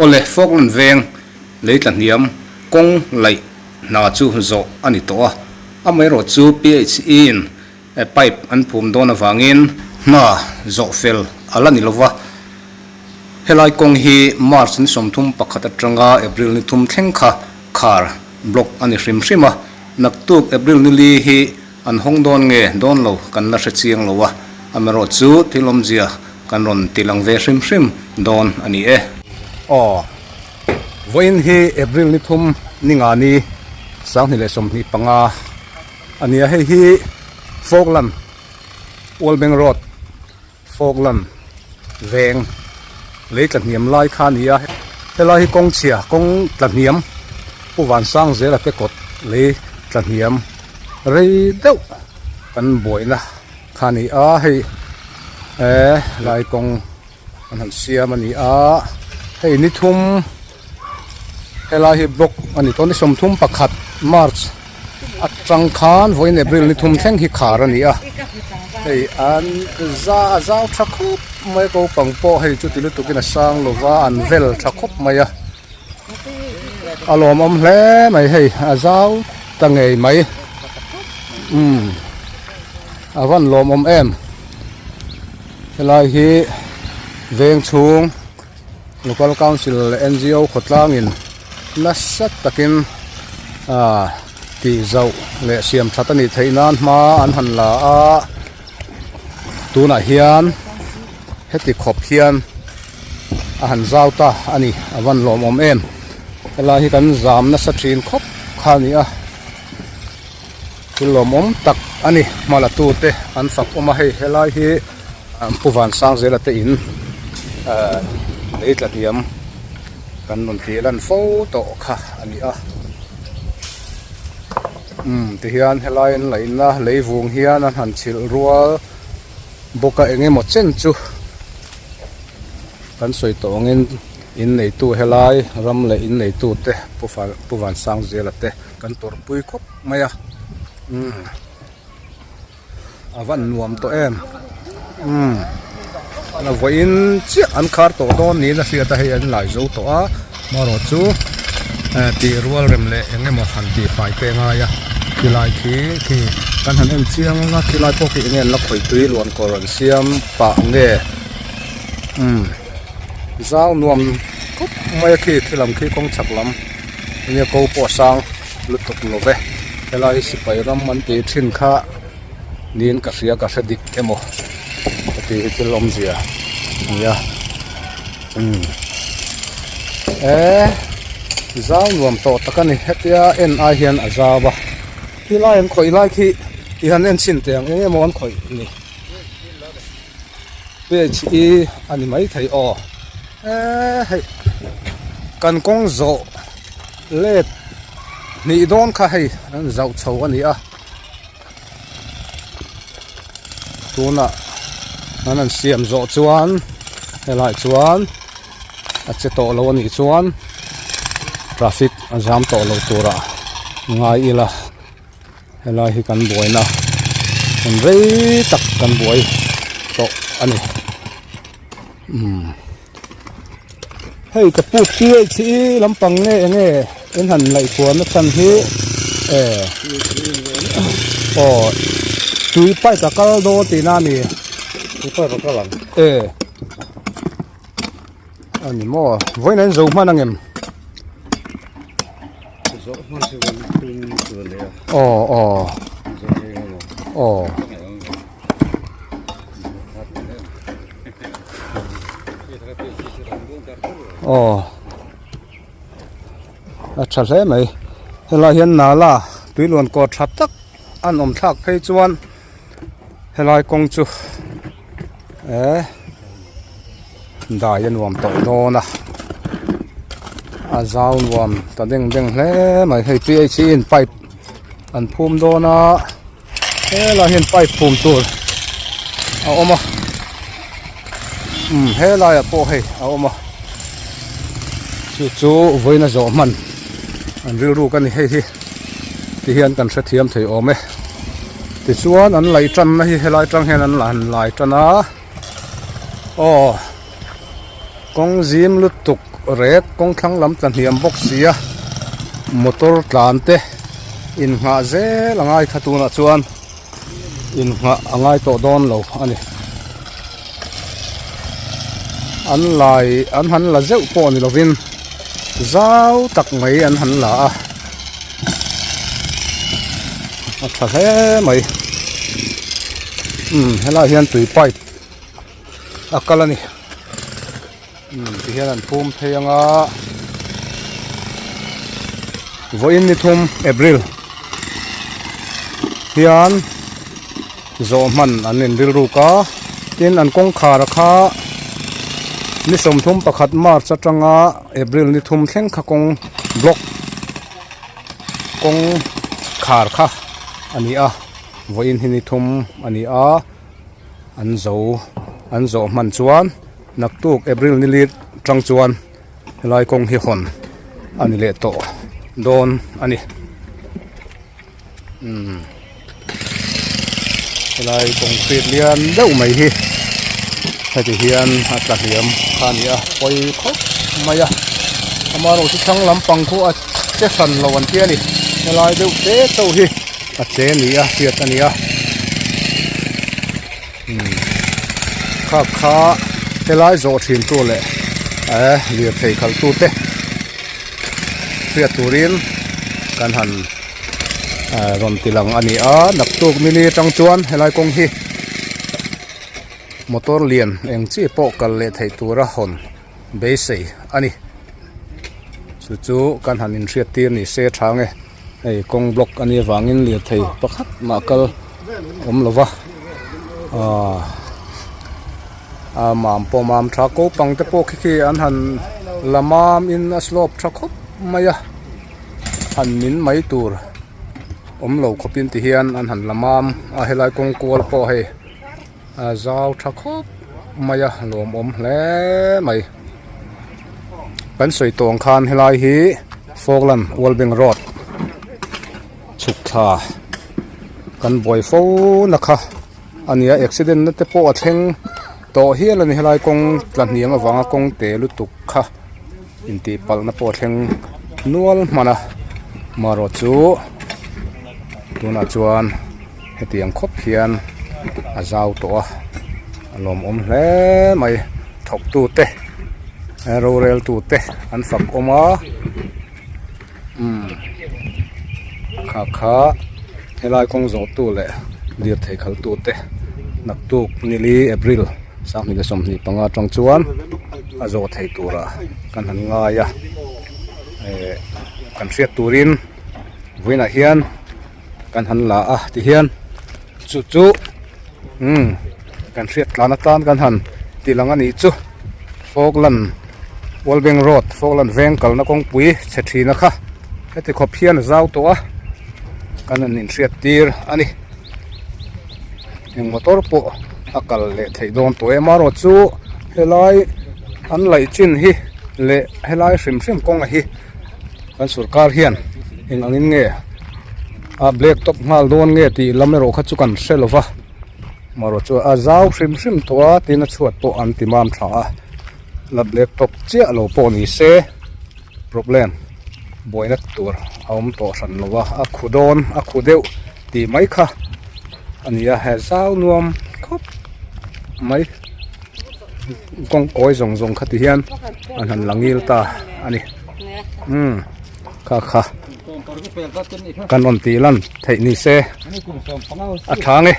Awle, Falkland veng lei tla hniam kawng laih hna chu zawh a ni tawh a, amaherawh chu PHE-in pipe an phum dawn avangin hna zawh fel a la ni lova. Helai kawng hi March ni 31 atanga April ni thum thleng kha khar block a ni hrim hrim a, naktuk April ni li hi an hawng dawn nge dawn lo kan la hre chiang lo a, amaherawh chu thil awmzia kan rawn ti lang ve hrim hrim dawn a ni e. Aw, vawiin hi April ni thum ni nga ni 2025 a ni a, hei hi Falkland Wallbank Road Falkland veng lei tla hniam lai kha a ni a, helai hi kawng chhia kawng tla hniam Pu Vansangzela te kawt lei tla hniam rei deuh kan buaina kha a ni a, hei eh lai kawng an han siam a ni a, hei ni thum helai hi block a ni tawh ni 31 March atang khan vawiin April ni thum thleng hi khar a ni a, hei an za a zau tha khawp mai a kopang pawh hei chuti lutukin a sang lova an vel tha khawp mai a, a lawmawm hle mai hei a zau ta ngei mai umm a van lawmawm em helai hi veng chhung local council leh N_G_O khawtlangin nasa takin ah tih zauh leh siam that a nih theih nan hma an han la a tunah hian heti khawp hian a han zau ta a ni a van lawmawm em helai hi kan zam nasa thin khawp kha a ni a thil lawmawm tak a ni hma la tu te an fak awm a hei helai hi Pu Vansangzela te in ah lei tla hniam kan rawn tih lan fo tawh kha a ni a umm tihian helai an laihna lei vung hian an han chhilh rual bawk a eng emaw chen chu kan sawi tawh angin in neitu helai ram leh in neitu te Pu Vansangzela te kan tawrhpui khawp mai a umm. A van nuam tawh em umm a vawiin chiah an khar tawh dawn niin a hriat a hei an lai zo tawh a marawh chu eh tih rual rem leh eng emaw han tih fai te a ngai a khilai khi khi kan han en chiang ang a khilai pawh khi eng nge an la khawih tui luan kawr an siam pah nge umm zau nuam khawp mai a khi khi lam khi kawng chhak lam enge ko pawh a sang. Lutuk lo ve, helai hi sipai ram an tih thin kha niin ka hria ka hre dik emaw ka tih hi thil awmzia a nia umm eh zau nuam tawh tak a ni hetia en ai hian a zau a khilai an khawih lai khi i han en chhin teh ang eng emaw an khawih ni phe a ni maithei aw eh hei kan kawng zawh. Let hnih dawn kha hei an zauh chho a ni a, tunah an han siam zawh chuan helaiah chuan a che tawh lo a nih chuan traffic a zam tawh lo turah ngai ila helai hi kan buaina kan rei tak kan buai tawh a ni umm. Hei ka puk hi hei khi lampang nge enge in han laih kual na chhan hi eh aw tui pipe a kal dawn tihna a ni tui pipe a kal ang eh a ni maw vawiin an zo hman ang em zo hman chu kan tum tur a ni a aw aw aw. Aw a tha hle mai helai hian nala tui luan kawr tha tak an awm thlak phei chuan helai kawng chu eh dai a nuam tawh dawn a a zau nuam ta deng deng hle mai hei p h in pipe an phum dawn a. Helai hian pipe phum tur a awm a umm helaiah pawh hei a awm a chu chu vawiin a zawh hman an rilru ka ni hei hi ti hian kan hrethiam thei awm e. Tichuan an laih tanna hi helai tang hian an han lai tan a aw kawng zim lutuk rek kawng thlang lam tla hniam bawk si a motor tlan te innghah zel a ngai kha tunah chuan innghah a ngai tawh dawn lo a ni an lai an han la zeuh pawh ni lovin zau tak mai an han la a. A tha hle mai umm helaiah hian tui pipe a kal a ni umm ti hian an phum phei ang a vawiin ni thum April hian zawh hman an inrilruk a tin an kawngkhar kha ni 31 March atanga April ni thum thleng kha kawng block kawng khar kha a ni a vawiin hi ni thum a ni a an zo an zawh hman chuan naktuk April ni lit tang chuan helai kawng hi hawn a ni leh tawh dawn a ni umm helai concrete lian deuh mai hi heti hian a tla hliam kha a ni a pawi khawp mai a amaherawhchu thlang lampang khu a che hran lo an tia ni helai deuh te chauh hi a che ni a hriat a ni a umm kha kha helai zawh thin tu leh eh lirthei khalh tu te hriat turin kan han eh rawn ti lang a ni a naktuk nili atang chuan helai kawng hi motor lian eng chi pawh kal leh theih tura hawn beisei a ni chu chu kan han inhriat tir ni se tha nge hei kawng block a nih avangin lirthei pakhat mah kal awm lo va aaa a mam pawh mam tha ko pang te pawh khi khi an han la mam in a slope tha khawp mai a han min mai tur awm lo khawp in ti hian an han la mam a helai kawng kual pawh hei a zau tha khawp mai a lawmawm hle mai kan sawi tawng khan helai hi Falkland World Bank road chhuk thla kan buai fo na kha a ni a accident na te pawh a thleng tawh hial a ni helai kawng tla hniam avanga kawng te lutuk kha intih palh na pawh a thleng nual hman a marawh chu tunah chuan hetiang khawp hian a zau tawh a a lawmawm hle mai thawk tu te rorel tu te an fak awm a umm kha kha helai kawng zawh tu leh lirthei khalh tu te naktuk nili April 2025 atang chuan a zawh theih turah kan han ngai a eh kan hriat turin vawiinah hian kan han la a tihian chu chu umm kan hriat tlan atan kan han ti lang a nih chu Falkland World Bank Road Falkland veng kalna kawngpui chhe thina kha heti khawp hian a zau tawh a kan han inhriat tir a ni eng motor pawh a kal leh theih dawn tawh em amaherawh chu helai an laih chin hi leh helai hrim hrim kawng a hi kan sorkar hian eng angin nge a black top nghal dawn nge tih lam erawh kha chu kan hre lo va marawh chu a zau hrim hrim tawh a tin a chhuat pawh an ti mam tha a la black top chiah lo pawh ni se problem buaina tur a awm tawh hran lo a a khu dawn a khu deuh tih mai kha a ni a he zau nuam khawp mai kawng kawi zawng zawng kha ti hian an han la ngil ta a ni umm kha kha kan rawn tih lan theih ni se a tha nge.